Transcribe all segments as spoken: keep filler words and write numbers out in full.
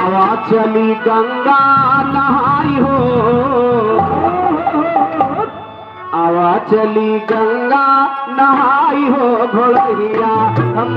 आवा चली गंगा नहाई हो, आवा चली गंगा नहाई हो, घोड़हिया हम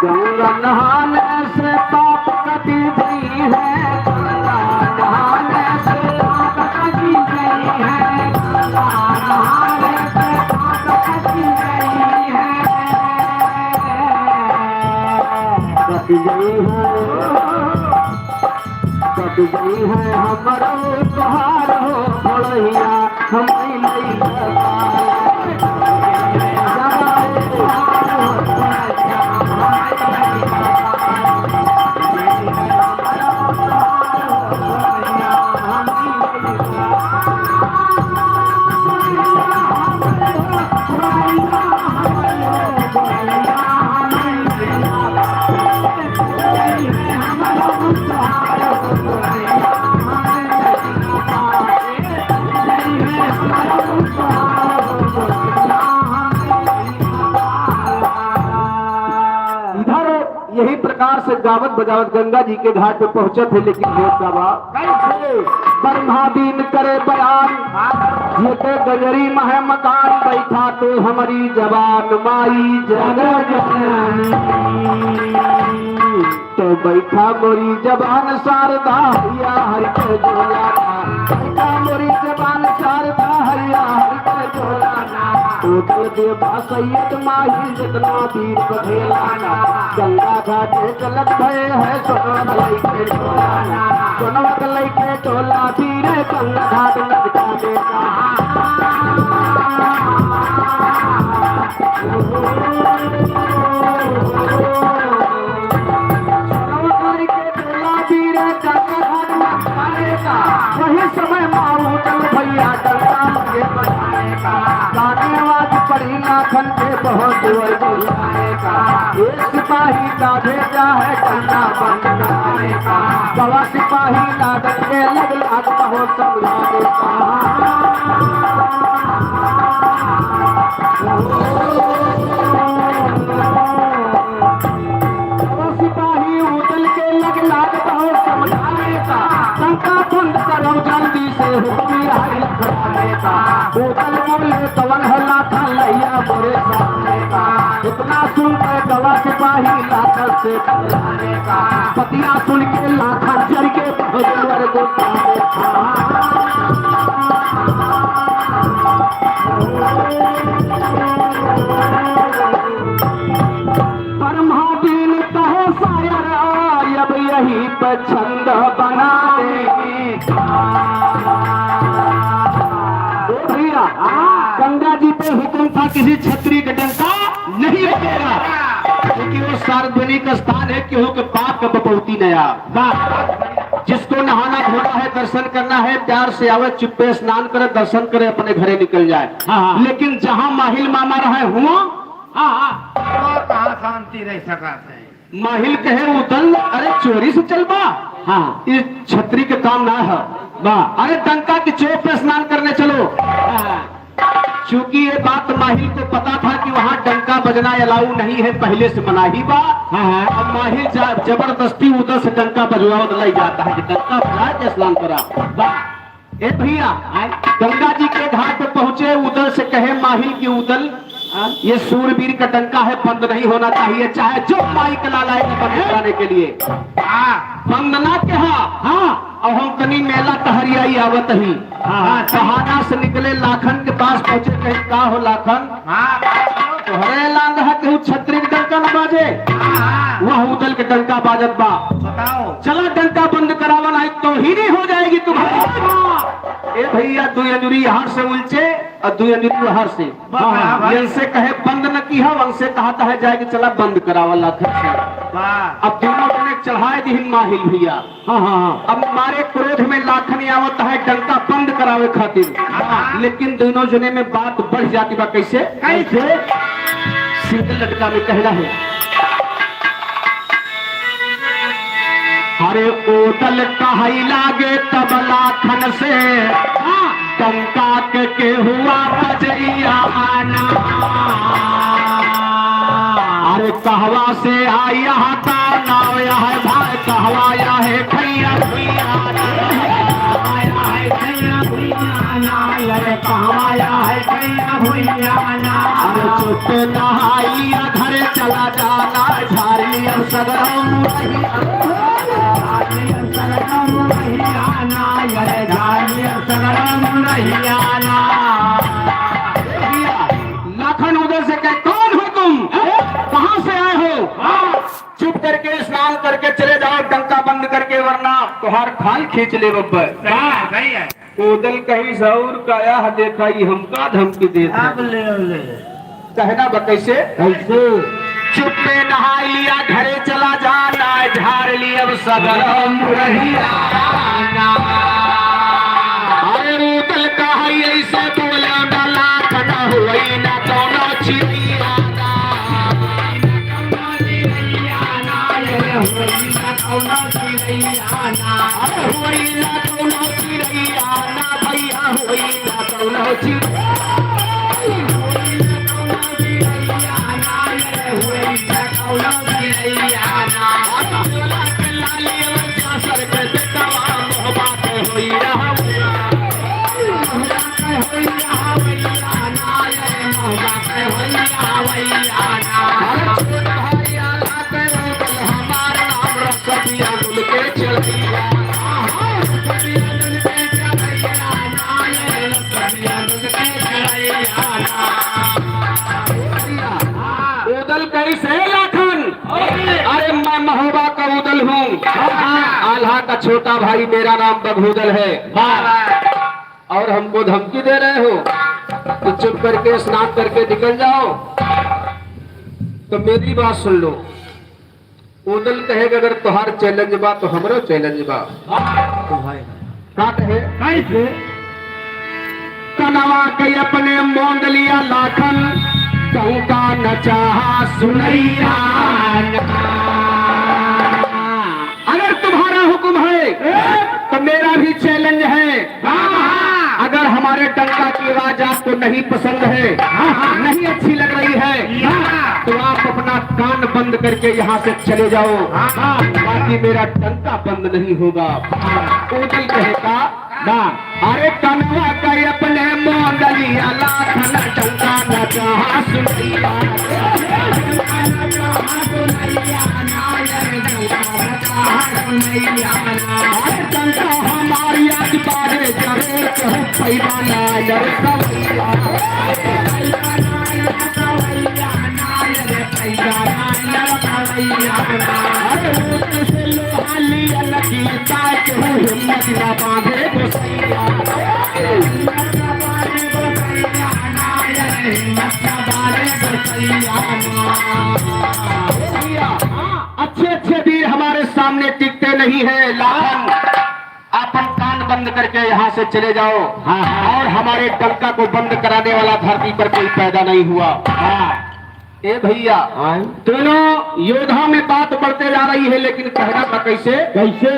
गंगा नहाने से पाप कटी गई है, गंगा नहाने से पाप कटी गई है, गंगा नहाने से पाप कटी गई है। कटी गई है, कटी गई है हमरो तोहार हो, भोलैया। इधर यही प्रकार से गावत बजावत गंगा जी के घाट पे पहुंचत है, लेकिन होत का बा? कैसे? ब्रह्मा दीन करे बयान, ये तो गजरी मह मकान, बैठा तू हमरी जबान माई जगत जननी। तो बैठा मोरी जबान शारदा हैया हरि के झोला ना, बैठा मोरी जबान शारदा हैया हरि के झोला ना। उतल देवा सैयद माही जितना वीर बघेला ना, गंगा घाटे चलत भए है सोनवा लइके टोला ना, सोनवा लइके टोला तीरे गंगा घाट लटका देता। वही समय माँ उतल भैया डंडा लगे बजाने का। गाने आवाज पड़ी लाखन के बहुत जोर बुलाने का। एक सिपाही का भेजा है डंडा बंद कराने का। गवा सिपाही लागत के लगला बहुत समझाने का। सिपाही उतल के लगला बहुत समझाने का, शंका बंद करो जल्दी से, हुक्म आई लखवाने का। उतल बोले, कवन है लाखन लैया मोरे सामने का? इतना सुन के गवा सिपाही लाखन से टकराने का। बतिया सुन के लाखन जर के बहुत जोर गुस्सा। ब्रह्मा दीन कहे शायर, अब यही पे छंद बना दे। ओ भैया, गंगा जी पे हुक्म था, किसी छत्री का डंका नहीं लगेगा, क्योंकि वो सार्वजनिक स्थान है, केहू के पाप का बपौती नया। वाह। जिसको नहाना धोना है, दर्शन करना है, प्यार से आवे, चुप्पे स्नान करे, दर्शन करे, अपने घरे निकल जाए। हाँ, हाँ। लेकिन जहाँ माहिल मामा रहे हुआ, हाँ, हाँ। और कहाँ शांति रह सकत है? माहिल कहे उतल, अरे चोरी से चलबा? हाँ। इस छत्री के काम ना है। वाह। अरे डंका की चोप पे स्नान करने चलो। हाँ। चूंकि ये बात माहिल को पता था कि वहाँ डंका बजना अलाउ नहीं है, पहले से मनाही बा। हाँ, हाँ। अब माहिल जा-, जबरदस्ती उधर से डंका बजवावत लई जाता है कि डंका बजा के स्नान करा। वाह। ए भैया, गंगा जी के घाट पे पहुंचे, उधर से कहे माहिल की उधर, हाँ? ये सूरवीर का डंका है, बंद नहीं होना चाहिए, चाहे जो माई के लाला है बंद कराने के लिए। हाँ। बंद ना के हाँ। हाँ। अब हम तनी मेला टहरियाई आवत ही। हाँ। बहाना से निकले, लाखन के पास पहुंचे, कहे, "का हो लाखन?" हाँ। तोहरे लांग है, केहू छत्री के डंका न बाजे। हाँ। वह उदल के डंका बाजत बा। बताओ। चला डंका बंद करावा, नहीं तो ही नहीं हो जाएगी तुम्हारी। ए भैया, दू अंजुरी यहाँ से उलचे, और दुई अंजलि बाहर से। वाह, वाह, वाह। इनसे कहे बंद न किहा, उनसे कहत है जाए कि चला बंद करावा लाखन से। वाह। अब दुनों जने चढ़ाए दिहिन माहिल भइया। हाँ, हाँ, हाँ। अब मारे क्रोध में लाखन आवत है डंका बंद करावे खातिर। हाँ। लेकिन दुनों जने में बात बढ़ जाती बा। कैसे? कैसे? सीधे लटका में कहना है। अरे ओदल कहइ लागे तब लाखन से, हाँ। डंका के केहुआ बजइया ना। अरे कहवा से आया है, का नाव या है भाई, कहवा या है भइया, भइया ना। अरे कहवा या है भइया, भइया ना। अरे चुप नहाई अधर चला जाना, झारी अब सगरम रही। लाखन ओदल से कहे, "कौन हो तुम? कहाँ से आए हो?" "चुप करके स्नान करके चले जाओ, डंका बंद करके, वरना तोहार खाल खींच लेब।" सही है, सही है। ओदल कहिस, "अउर का या देखा, ई हमका धमकी देत है।" अब ले, अब ले। कहना बा कैसे? कैसे? "चुप्पे नहाई लिया, घरे चला जाना, झार लिया अब सगरम रहिया ना।" अरे ओदल कहइ ऐसे बोला ना, लाखन होई ना कौनो चिड़िया ना। ओदल कहिस, "हे लाखन, अरे मैं महोबा का ओदल हूँ, आल्हा का छोटा भाई, मेरा नाम बघोदल है।" और हमको धमकी दे रहे हो कि चुप करके स्नान करके निकल जाओ, तो मेरी बात सुन लो। ओदल कहे कि अगर तोहार challenge बा तो हमरो challenge बा। का कहे? कैसे? कनवा के अपने मोंद लिया लाखन, कहूँ का न चाहा सुनैया। अगर तुम्हारा हुक्म है, तो मेरा भी challenge है। हाँ। अगर हमारे डंका की आवाज आपको नहीं पसंद है, हाँ। नहीं अच्छी लग रही है, हाँ। तो आप अपना कान बंद करके यहाँ से चले जाओ। हाँ। बाकी मेरा डंका बंद नहीं होगा। हाँ। ओदल कहे का ना। अरे कनवा का अपने मोंद लिया लाखन, डंका न चाहा सुनैया। अरे डंका हमारी आज बाजे जरूर कहूँ पैबा ना यार सवैया। अरे ओदल से लोहा लिया लगी ताकि हिम्मत ना बांधे गोसैया। अच्छे अच्छे वीर हमारे सामने टिकते नहीं है। लाखन, अपन कान बंद करके यहाँ से चले जाओ। हाँ, हाँ। और हमारे डंका को बंद कराने वाला धरती पर कोई पैदा नहीं हुआ। हाँ। ए भइया, हाँ। दोनों योद्धा में बात बढ़ते जा रही है, लेकिन कहना था कैसे? कैसे?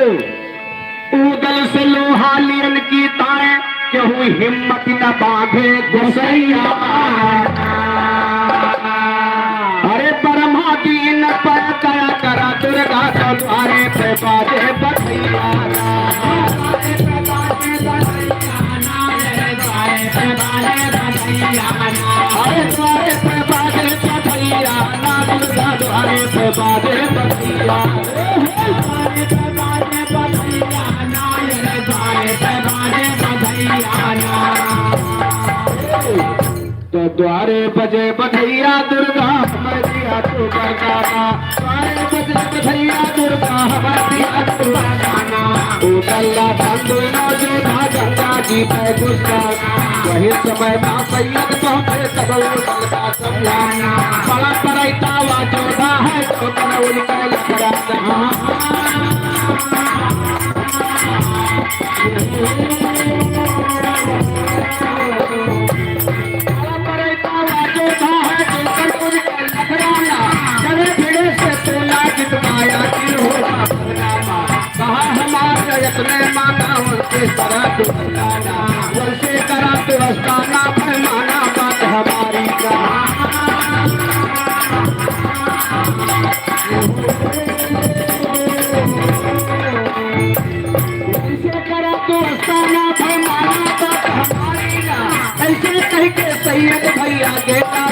ओदल से लोहा लियन की ताए, केहू हिम्मत न बांधे गोसैया। अरे ब्रह्मा दीन पर दया करा, दुर्गा द्वारे पे बाजे बधैया। अरे द्वारे पे बाजे बधैया ना, दुर्गा द्वारे पे बाजे बधैया। तो द्वारे बजे बधैया दुर्गा मैया तू बरदाना, द्वारे बजे बधैया दुर्गा मैया तू बरदाना। उतरला बंधु जो था गंगा जी पे गुस्सा, वही समय था सैयद पहुंचे तब उतरला समझाना। बड़ा परैतावा जो था है जो कर उनके लखराना। बड़ा परैतावा जो था है जो कर उनके लखराना। चले फिरे से तोला जितवाया कि होगा बदनामा। कहा हमार इतने माना, वंशे करा तू अस्ताना, वंशे करा तू अस्ताना, पैमाना बात हमारी का। वंशे करा तू अस्ताना, पैमाना बात हमारी ना। ऐसे कह के सैयद भैया गेला।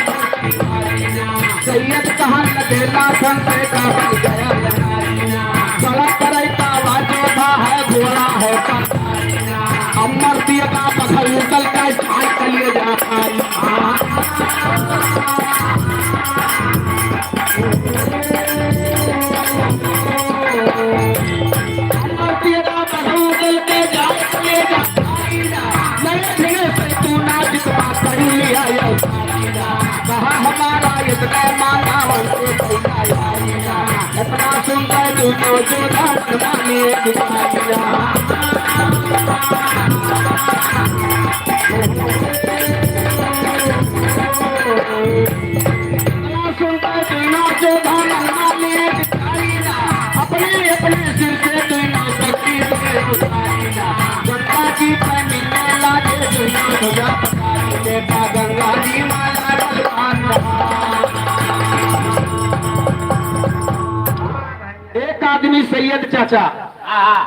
सैयद कहा लगेला धन से का बन गया। बड़ा करैतावा जो था है घोड़ा है का। अमर दिया का पत्थर उतल का खाई चलिए जा खाई। अमर दिया का पत्थर उतल के जा चलिए जा। कहा हमारा इतना माना वंशे भैया, इतना सुंदर दोनों जो धारण माने दिखाइया। इतना सुंदर दोनों जो धारण माने अपने अपने सिर से दुइनो पक्षी से उठाई ना। गंगा जी पे मिलने लागे दुइनो भुजा पसारी। देखा गंगा जी माँ लागल बात। एक आदमी सैयद चाचा, हाँ, हाँ।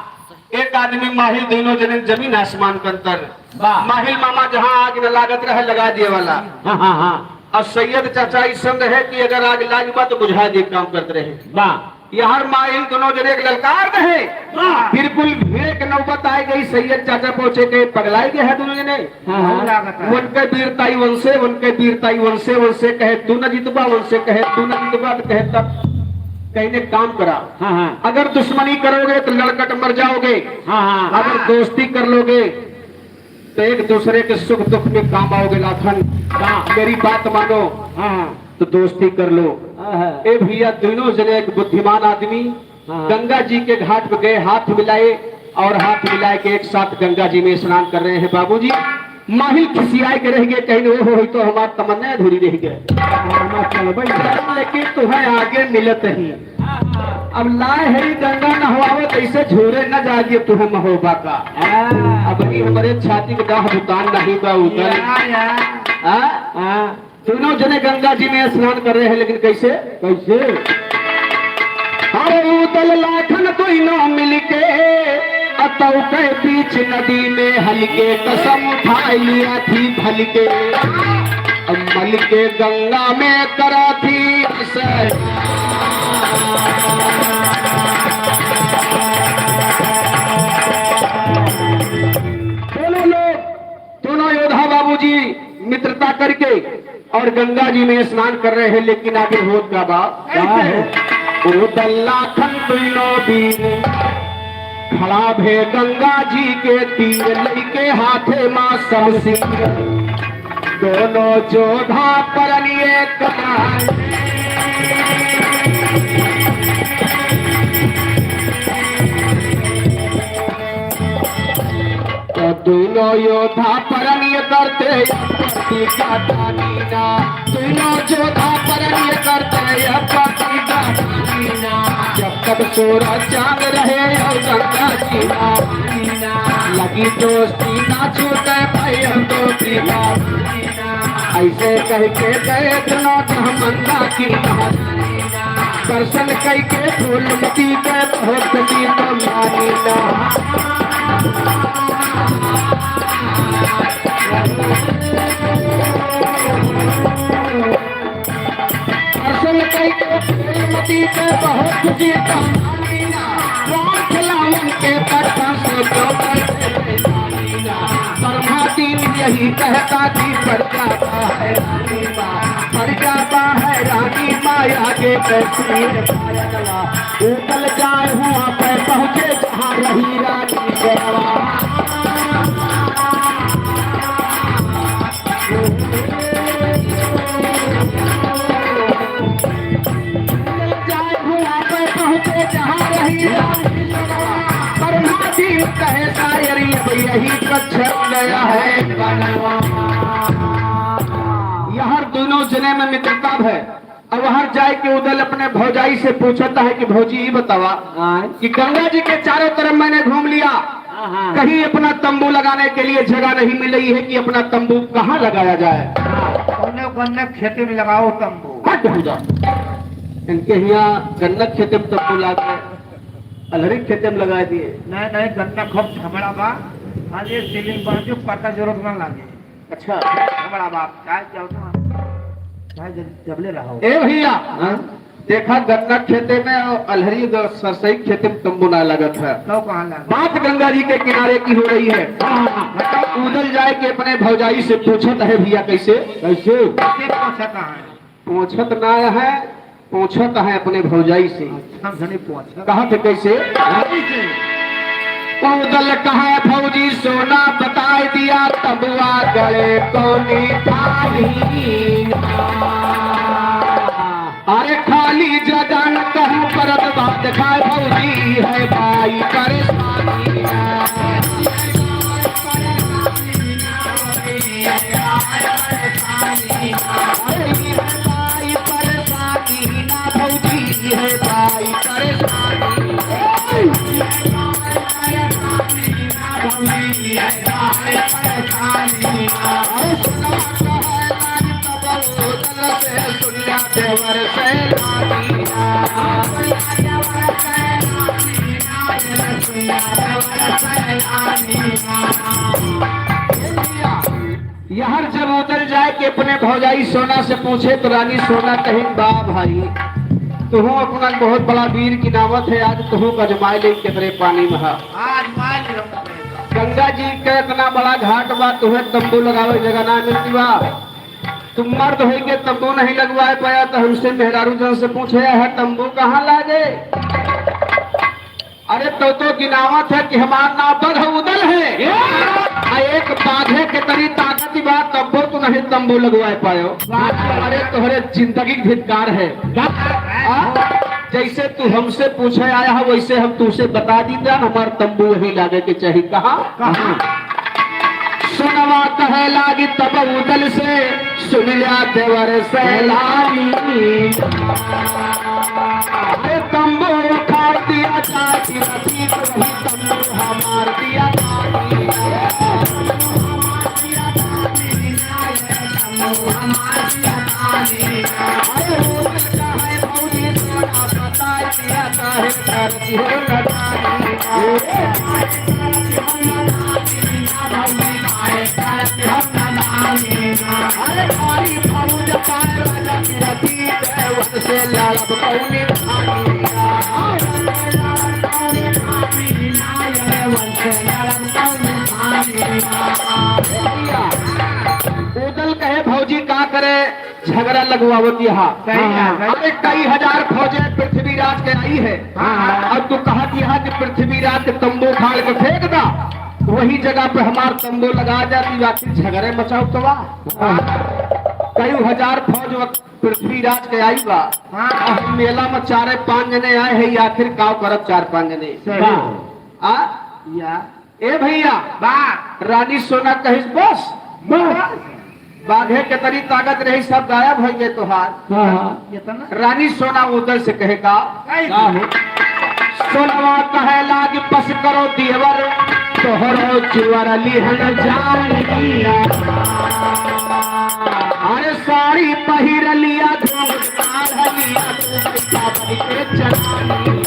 एक आदमी माहिल, दुइनो जने जमीन आसमान के अंतर। वाह। माहिल मामा जहाँ आग न लागत रहे लगा दिए वाला। हाँ, हाँ, हाँ। और सैयद चाचा ऐसन रहे कि अगर आग लाग बा तो बुझा दे काम करत रहे। वाह। यार माहिल दुनो जने एक ललकार दे। वाह। बिल्कुल भीड़ के नौबत आए गई, सैयद चाचा पहुंचे के पगलाए गए हैं दुनो जने। हाँ, हाँ। लागत है। उनके वीरताई वंशे, उनके वीरताई वंशे, वंशे कहे तू न जितबा, वंशे कहे तू न जितबा, तो कहे तब कहने काम करा। हाँ, हाँ। अगर दुश्मनी करोगे तो लड़कट मर जाओगे। हाँ, हाँ। अगर दोस्ती कर लोगे तो एक दूसरे के सुख दुख में काम आओगे लाखन। हाँ। मेरी बात मानो, हाँ, तो दोस्ती कर लो। हाँ। ए भैया, दोनों जने एक बुद्धिमान आदमी, हाँ, गंगा जी के घाट पे गए, हाथ मिलाए और हाथ मिलाए के एक साथ गंगा जी में स्नान कर रहे हैं। बाबूजी, माहिल खिसियाए के रह गए, कहीं वो हो तो हमार तमन्ना अधूरी रह गए। हाँ, चल भाई। लेकिन तुम्हें आगे मिलत ही अब लाए है गंगा नहवावत, ऐसे झूरे न जागे तुम्हें महोबा का। हाँ। अब ये हमारे छाती के दाह भुतान नहीं बा उधर। या, या। हाँ? हाँ। दोनों जने गंगा जी में स्नान कर रहे हैं, लेकिन कैसे? कैसे? अरे उदल लाखन दोनों मिलके अतौ के बीच नदी में हलके कसम उठाई लिया थी भलके। मल के गंगा में करा थी से। दोनों लोग, दोनों योद्धा बाबूजी मित्रता करके और गंगा जी में स्नान कर रहे हैं, लेकिन आगे होत का बा? क्या है? ओ दल्ला खन दोनों बीर खड़ा भे गंगा जी के तीर, लइके हाथे मा समसीर। दोनों जोधा परनिये कमान। तो दोनों योधा परनिये करते प्रतिज्ञा तानी ना। दोनों जोधा परनिये करते प्रतिज्ञा तानी ना। जब तक सूरज चांद रहे और गंगा जी ना, लगी दोस्ती ना छूटे भाई हम तो दीवाना। ऐसे कह के गए दोनों जहमंदा की। दर्शन कई के फूलमती के बहुत खुशी तो मानी ना। दर्शन कई के फूलमती के बहुत खुशी तो मानी ना। राम खिलावन के पत्थर से जो कर ब्रह्मा जी यही कहता कि पड़ जाता है रानी माँ, पड़ जाता है रानी माँ, आगे बैठी है पायलवा, उतल जाए हुआ पे पहुँचे जहाँ रही रानी सरवा। उतल जाए हुआ पे पहुँचे जहाँ रही रानी सरवा। ब्रह्मा जी कहे शायरी अब यही कच्छप गया है बनवा। यहर दुनों जने में मित्रता है। अब वहां जाए के उदल अपने भौजाई से पूछता है कि भौजी, ई बतावा आय। कि गंगा जी के चारों तरफ मैंने घूम लिया, हाँ, हाँ। कहीं अपना तंबू लगाने के लिए जगह नहीं मिल रही है कि अपना तंबू कहाँ लगाया जाए। कौने गन्ना खेते में लगाओ तंबू। हट हो जा। इनके यहाँ गन्ना खेते में तंबू लाग गए, अलहरी खेते में लगा दिए। नहीं, नहीं, गन्ना खूब झमड़ा बा, खाली सीलिंग बन जो पता जरूरत ना लागे। अच्छा। हमारा बाप, चाहे क्या होता? चाहे जब, जबले रहो। ए भैया, हाँ? देखा, गन्ना खेते में और अलहरी ग-, सरसई खेते में तंबू ना लगत है। तो कहाँ लगा? बात गंगा जी के किनारे की हो रही है। हाँ, हाँ, हाँ। उधर जाए के अपने भौजाई से पूछत है भैया, कैसे? कैसे? कैसे पूछत है? पूछत ना है, पूछत है अपने भौजाई से। अच्छा, हमने पूछत। कहा थे कैसे? कैसे? उदल कहा भौजी सोना बताए दिया, तबुआ गले कौनी थाली। अरे खाली जगन कहूँ परत बात खाए भौजी है भाई परेशानी। यहर जब उतर जाए कि अपने भौजाई सोना से पूछे तो रानी सोना कहिन, बा भाई, तुहूँ अपना बहुत बड़ा वीर गिनावत है, आज तुहूँ गजमाए ले केतरे पानी में हा। आज मार लियो। गंगा जी के इतना बड़ा घाट बा, तुहे तंबू लगावे जगह ना मिलती बा। तुम मर्द होई के तंबू नहीं लगवाए पाया तो हमसे मेहरारू जन से पूछे है तंबू कहाँ लागे? अरे तो, तो गिनावत है कि हमार नाम बघ उदल है। आ एक बाघे के तरी ताकत बा तब्बो तू नहीं तंबू लगवाए पायो। अरे तोहरे जिंदगी के धिक्कार है। आ? जैसे तू हमसे पूछे आया है वैसे हम तुझसे बता दी जान, हमार तंबू वही लागे के चाही। कहाँ? कहाँ? सोनवा कहे लागी तब उदल से, सुन लिया देवर सैलानी। अरे तंबू उखाड़ दिया जाए, वही तंबू हमार दिया जाए। अरे हो सकता है भौजी सोना बताए दिया जाए, करती हो नदानी। अरे भाई भौज पाए राजा की रति, वंश लड़ब कौनी खानी। भैया, उदल कहे भौजी का करे, झगड़ा लगवावत यहाँ। सही है, सही। अरे कई हजार फौजें पृथ्वीराज के आई है। हाँ, हाँ। और तू कहत यहाँ कि पृथ्वीराज के तंबू उखाड़ के फेंक दा, वही जगह पे हमार तंबू लगा जाती, आखिर झगड़े मचाओ तो वाह। हाँ। कई हजार फौज वक्त पृथ्वीराज के आई बा। हाँ। और हम मेला में चारे पांच जने आए हैं, आखिर काव करब चार पांच जने। सही। वाह। आ? या। ए भैया, बा। रानी सोना कहिस, "बस, बस।" बाघे के तरी ताकत रही, सब गायब होइ गए तोहार। हाँ, हाँ। इतना? रानी सोना उदल से कहे का? कहे का हो? सोनवा कहे लाग, "बस करो देवर, तोहरो जीवर लिहन जानी।" अरे साड़ी पहिर लिया, घूंघट काढ़ लिया, तू बैठा बन के चलानी।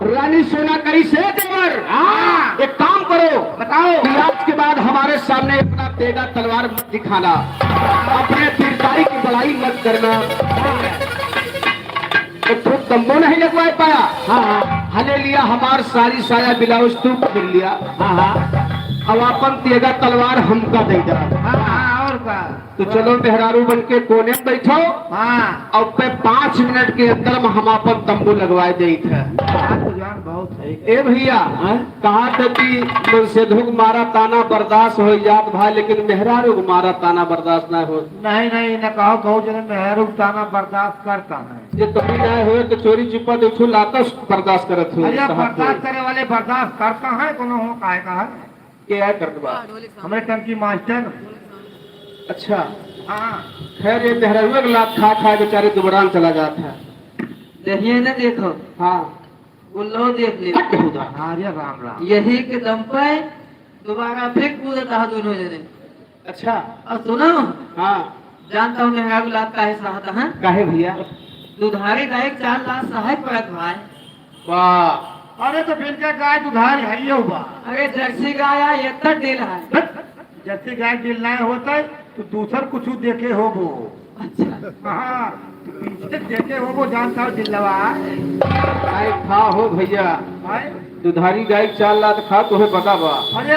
रानी सोना कही से देवर, हाँ। एक काम करो, बताओ। कि आज के बाद हमारे सामने अपना तेगा तलवार मत दिखाना, अपने वीरताई की बड़ाई मत करना। एक ठो तंबू नहीं लगवा पाया। हाँ, हाँ। हले लिया हमार साड़ी साया ब्लाउज तू पहिर लिया। हाँ, हाँ। अब आपन तेगा तलवार हमका दे दे। हाँ, हाँ, और का? तो चलो मेहरारू बन के कोने में बैठो। हाँ। और पे पाँच मिनट के अंदर में हम आपन तंबू लगवाए देइत है। बात तो जान बहुत सही। ए भैया, हाँ? कहा था कि मनसेधुक मारा ताना बर्दाश्त हो जात भाई, लेकिन मेहरारू को मारा ताना बर्दाश्त ना हो। नहीं, नहीं, न कहो, बहुत जने मेहरारू ताना बर्दाश्त करता है। ये कभी ना हो तो चोरी चुपा देखो लाता बर्दाश्त करत हो। अरे, साहब बर्दाश्त को। करे वाले बर्दाश्त करता है, कोनो हो काहे का है? के है करत बा? हमरे टंकी मास्टर। अच्छा। हाँ। खैर, ये मेहरारू के लात खा खा बेचारे दुबरान चला जात है। देखिए ना, देखो। हाँ। वो लो देख ले। हट बेहुदा। हाँ, अरे राम राम। यही के दम पे दोबारा फिर कूदत हा दोनों जने। अच्छा। और सुनो। हाँ। जानता हूँ मेहरारू लात काहे सहत है? काहे भैया? दुधारी गाय के चार लात सहत पड़त भाई। वाह। अरे तो फिर क्या गाय दुधारी है ये बा? अरे जर्सी गाय आ, ये तक डील है। जर्सी गाय डील ना होता है तो दूसर कुछ देखे होबो। अच्छा। हाँ, तो पीछे देखे होबो जानता हो दिलवा। गाय खा हो भैया। भाई। दुधारी गाय के चार लात खा, तुम्हें पता बा। अरे,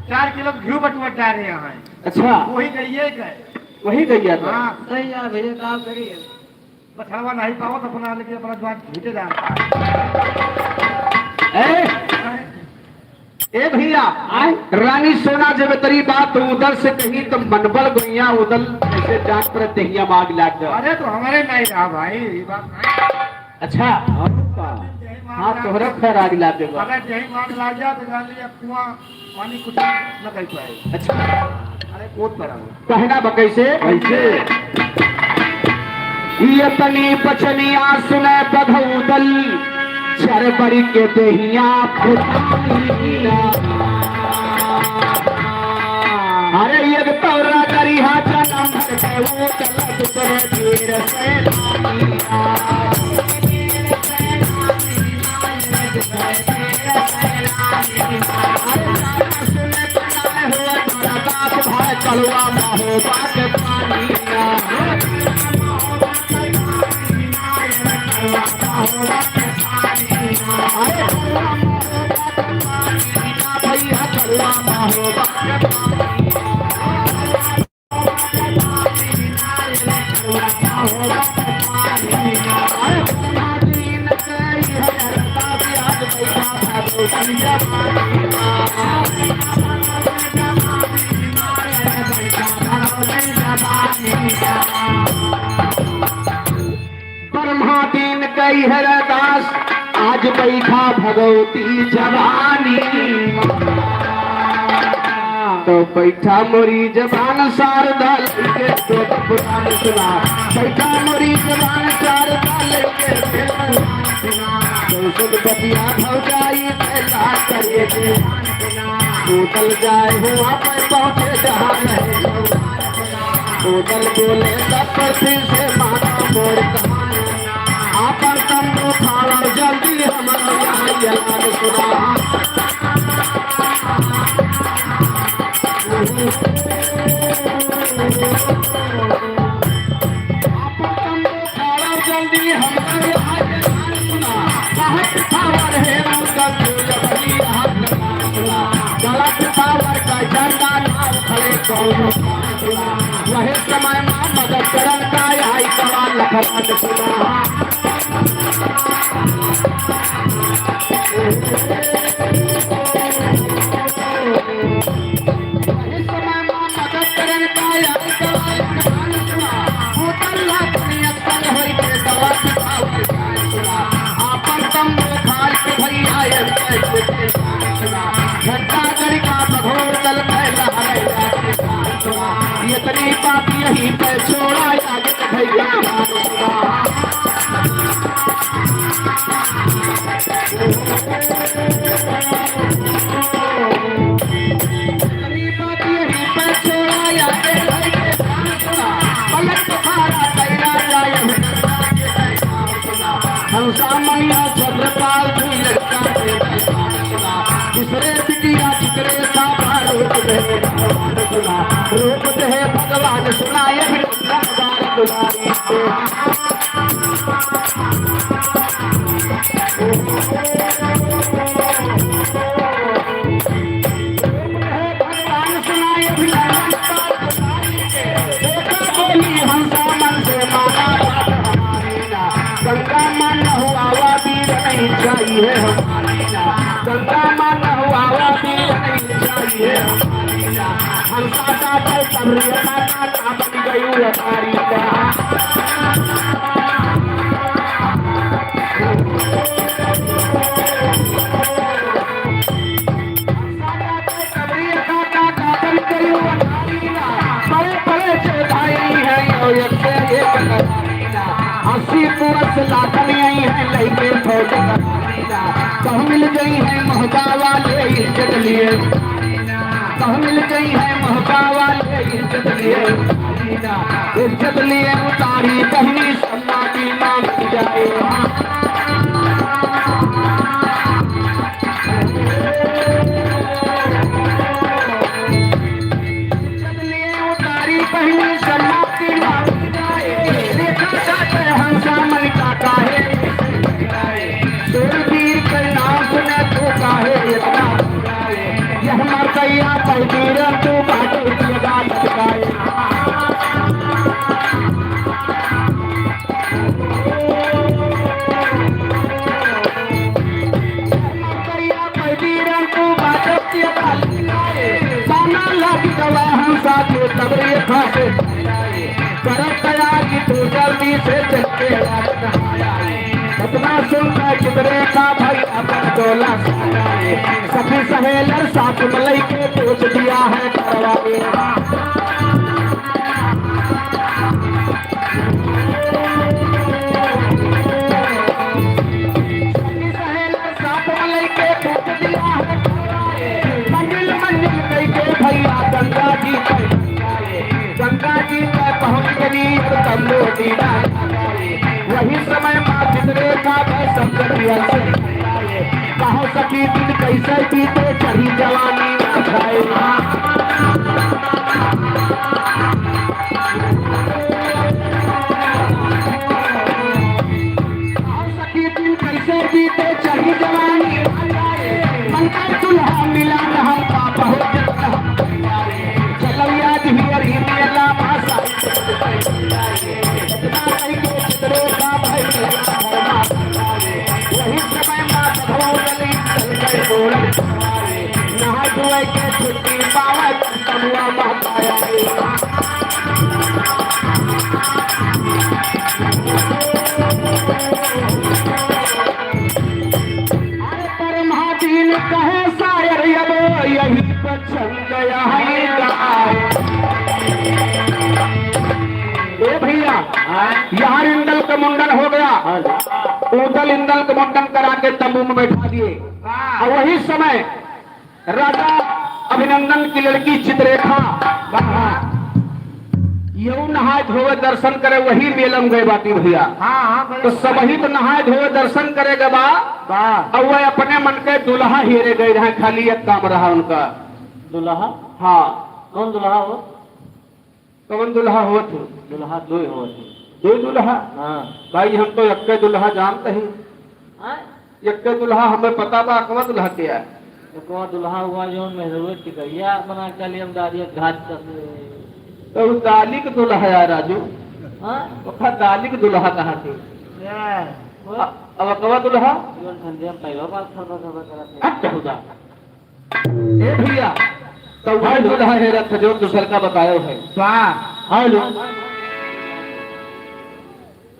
चार किलो घी बटुआ डाले हैं। अच्छा। वही गइये गए। वही गइया था? हाँ। सही है भैया, काम करिए। बछड़वा नहीं पावत अपना, लेकिन अपना जवान झूठे जानता है। ए, ए भैया, आए? रानी सोना जब तेरी बात उदल से कही तो मनबल गुइया उदल जैसे जान पर देहिया माग लाग जा। अरे तो हमारे नहीं रहा भाई, ये बात नहीं। अच्छा। हाँ, तोहरा खैर आग लाग देबा। अगर यही मार लाग जा तो जान लिया कुआं पानी कुछ न कर पाए। अच्छा। अरे कूद पड़ा। कहना बा कैसे? कैसे? ये तनी बचनिया सुने बघौदल, चरबरी के देहिया फुटानी। अरे एक तौरा करिहा जनम भर के वो चलत पर वीर सैनानिया। ब्रह्मा दीन कही है दास, आज बैठा भगवती जवानी। तो बैठा मोरी जबान शारदा लइके तो पुराण सुना, बैठा मोरी जबान शारदा लइके तो सुन बतिया भौजाई कैला करे दे। उतल जाए हुआ पर पहुँचे जहाँ नहीं। उदल बोले तब पर फिर से माना मोर कहानी। आपन तंबू खाड़ा जल्दी हमारा यहाँ ऐलान सुना। आपन तंबू खाड़ा जल्दी हमारा यहाँ ऐलान सुना। बहुत खाड़ा है उनका दिल वही हाथ गलत पावर का झंडा ना उखड़े कौनो। वही समय में मदद करन का आई सवाल लखराज सुना। वही समय में मदद करन का आई सवाल लखराज सुना। बोतल ला दुनिया तंग होई के दवा की पावर। आपन तंबू खाड़ के भैया ये घंटा गड़ी का बघोर दल फैला है। इतनी बात यहीं पे छोड़ा, आगे तो भैया इतनी बात यहीं पे छोड़ा, आगे भैया पलट खाड़ा कैला। सामैया छत्रपाल जी लड़का के भगवान सुना, दूसरे बिटिया चित्रे का रूप दे भगवान सुना, रूप दे भगवान सुना, ये भी लंबा दुलारी से। भगवान सुनाए भिलाई। देखा बोली हंसा मन से माना बात हमारी ना। गंगा माँ नहुआवा बीर नहीं चाहिए हमारी ना। गंगा माँ नहुआवा बीर नहीं चाहिए हमारी ना। हंसा का तो तबरिया का काका बन गई हमारी ना। बड़े बड़े चौधारी हैं और एक से एक नवारी ना। अस्सी पुरुष लाखन आई हैं लइके फौज नवारी ना। कहूँ मिल गई हैं मोहबा वाले इज्जत लिए, कहूँ मिल गई हैं मोहबा वाले इज्जत लिए, इज्जत लिए उतारी बहनी सम्मा की मांग जाए। जब लिए उतारी पहली शर्मा की मांग जाए, देखा जाते हंसा मन का काहे। सूरवीर के नाम सुने तू काहे इतना घबराए। यह मर्दैया तकदीर तू बाटे लगा लटकाए। अपना सुनता किधरे का भाई अपन टोला सारा। सखी सहेलर साथ में लइके पूछ दिया है करवाए। मंजिल मंजिल कइके भइया गंगा जी पे, गंगा जी पे पहुँच गई और तंबू दीदा। वही समय माँ चित्रे का मैं संकट हंस। कहो सखी दिन कैसे बीते चढ़ी जवानी ना जाए। कहो सखी दिन कैसे बीते चढ़ी जवानी ना जाए। मन का दुल्हा मिला न हमका बहुत जल्द हम चलो याद हियर ही मेला मासा। वही समय माँ बधवा गली चल गए बोल। नहा धोए के छुट्टी पावे तमुआ महकाया। अरे पर महादीन कहे शायर अब यही पसंद है। ए भइया, हाँ। यहाँ इंदल का मुंडन हो गया, हाँ। ऊदल इंदल का मुंडन करा के तंबू में बैठा दिए। हाँ। और वही समय राजा अभिनंदन की लड़की चित्ररेखा, हाँ। यहू नहाए धोवे दर्शन करे, वही मेला में गए बाटी भइया। हाँ, हाँ, भाई। तो सबही तो नहाए धोवे दर्शन करे गए बा, हाँ। और वह अपने मन के दुल्हा हेरे गए रहे, खाली एक काम रहा उनका। दुल्हा? हाँ। कौन दुल्हा हो? कौन दुल्हा होत हो? दुल्हा दो होत हो। दो दुल्हा? हाँ। भाई, हम तो एक्के दुल्हा जानत ही। हाँ? एक्के दुल्हा हमें पता बा, अकवा दुल्हा के है? अकवा दुल्हा हुआ जो मेहरुए टिकरिया बना के लिए हम दारिया घाट तक। तो उ दाली के दुल्हा है राजू। हाँ? ओखा दाली के दुल्हा कहा थे? ए, अब अकवा दुल्हा? जीवन ठंडे में पहला बार खबर खबर करा थे। हट खुदा। ए भइया, तो वह हेलो। दुल्हा है रथ जो दूसर का बतायो है। वाह। हेलो।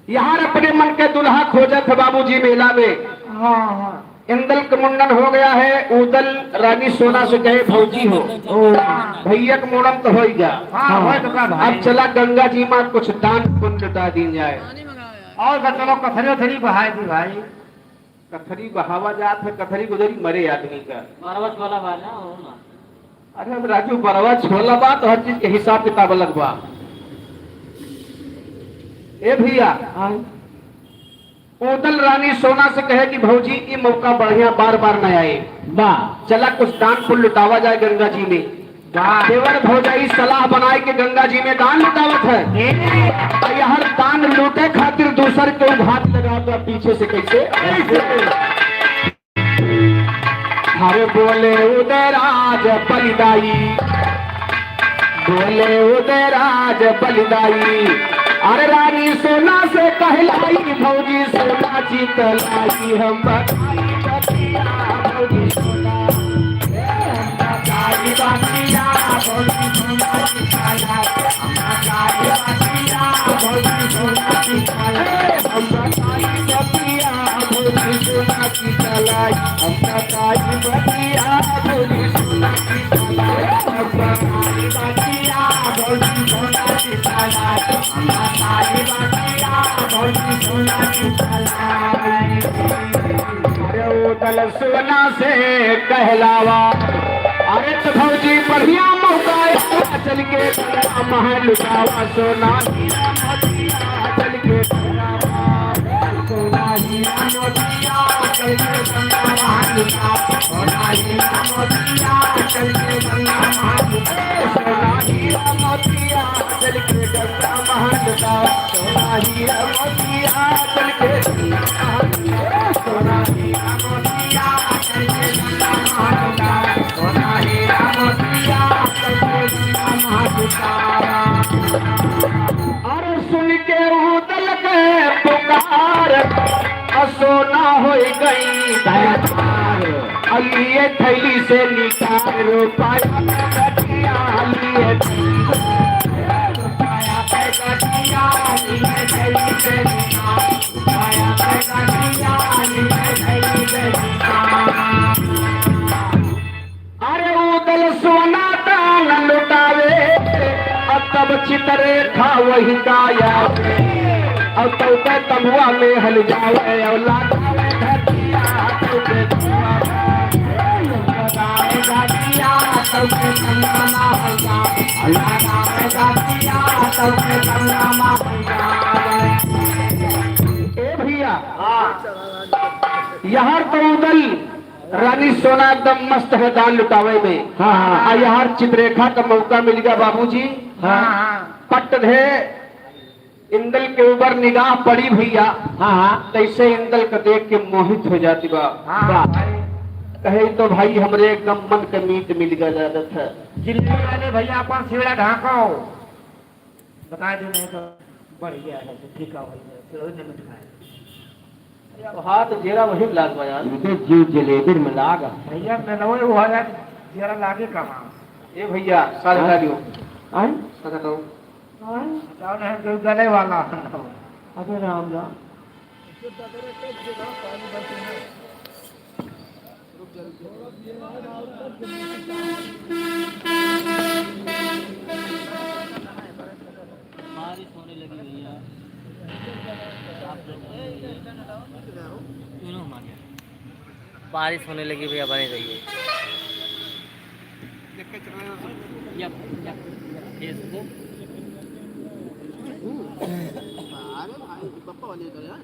यार अपने मन के दुल्हा खोजत है बाबूजी मेला में। हाँ, हाँ। इंदल का मुंडन हो गया है, ऊदल रानी सोना से कहे भौजी हो। ओ। भइया का मुंडन तो हो ही गया। हाँ, हो तो का भाई। अब चला गंगा जी में कुछ दान पुण्य लुटा दी जाए। और का चलो कथरी उथरी बहाई दी भाई। कथरी बहावा जात है, कथरी गुजरी मरे आदमी का। बरवा छोला बा ना, हो ना। अरे हम राजू, बरवा छोला बा तो हर चीज के हिसाब किताब अलग बा। ए भइया, हाँ। उदल रानी सोना से कहे कि भौजी, ई मौका बढ़िया, बार बार न आए। वाह। चला कुछ दान पुण्य लुटावा जाए गंगा जी में। वाह। देवर भौजाई सलाह बनाए के गंगा जी में दान लुटावत है। ए। आ यार दान लूटे खातिर दूसर के हाथ लगा दो पीछे से कैसे? कैसे? अरे बोले उदयराज बलिदाई, बोले उदयराज बलिदाई, अरे रानी सोना से कहलाई, भौजी सोना चितलाई, हम बताई बतिया भौजी सोना, ए, हम बताई बतिया भौजी सोना चितलाई। अरे उदल सोना से कहलावा। अरे तो भौजी बढ़िया मौका आया, चल के गंगा महल लुटावा सोना हीरा मोतिया, चल के गंगा महल, सोना हीरा मोतिया, चल के गंगा महल लुटावा, सोना हीरा मोतिया, चल के गंगा महल लुटावा, सोना हीरा मोतिया, चल के गंगा महल लुटावा, सोना हीरा मोतिया, चल के गंगा महल लुटावा, सोना हीरा मोतिया, चल के गंगा महल लुटावा। अरे सुन के उदल के पुकार, असो ना होई गई तैयार। अलिए थैली से निकाल रुपया, अलिए थैली से, रुपया, अलिए थैली से निकाल। अरे उदल सोना दान लुटावे, और तब चितरेखा वही गाया, और तब के तमुआ में हल जावे, और लागावे धतिया, तब के तमुआ में लगावे धतिया, तब के तमुआ में हल जावे, और लगावे धतिया, तब के तमुआ में हल जावे। ए भैया, हाँ। यार तो उदल रानी सोना एकदम मस्त है दान लुटावे में। हाँ, हाँ। आ यार चितरेखा का मौका मिल गया बाबूजी। हाँ। पट धे इंदल के ऊपर निगाह पड़ी भैया। हाँ, हाँ। तैसे इंदल का देख के मोहित हो जाती बा। हाँ, वाह। भाई। कहे तो भाई हमरे एकदम मन के मीत मिल गया ज्यादा था। जिलेबी वाले भैया अपन सिवड़ा ढांको। बता दो, नहीं तो बढ़ गया है, तो ठीक है भाई, चलो, नहीं मिठाई। तो हाथ जेरा वही में लाग बा यार। इनके जीव जलेबी में लाग। भैया, मिलवे वो है, जेरा लागे कहाँ? ए भैया, साथ हाँ? हटा दियो। आय? साथ हटाओ। आय? हटाओ नहीं, जो गले वाला। अबे राम राम। बारिश होने लगी भैया। बारिश होने लगी भैया, बने रहिए। या, या, या Facebook। अरे भाई, पप्पा वाले इधर यार।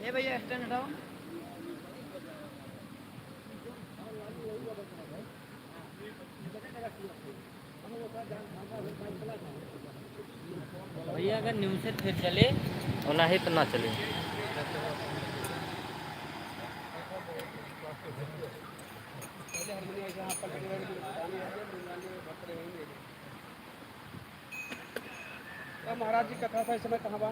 ए भैया, स्टैंड हटाओ। भैया, अगर न्यूज़ से फिर चले और नहीं तो ना चले। का महाराज जी कथा था इस समय कहाँ बा?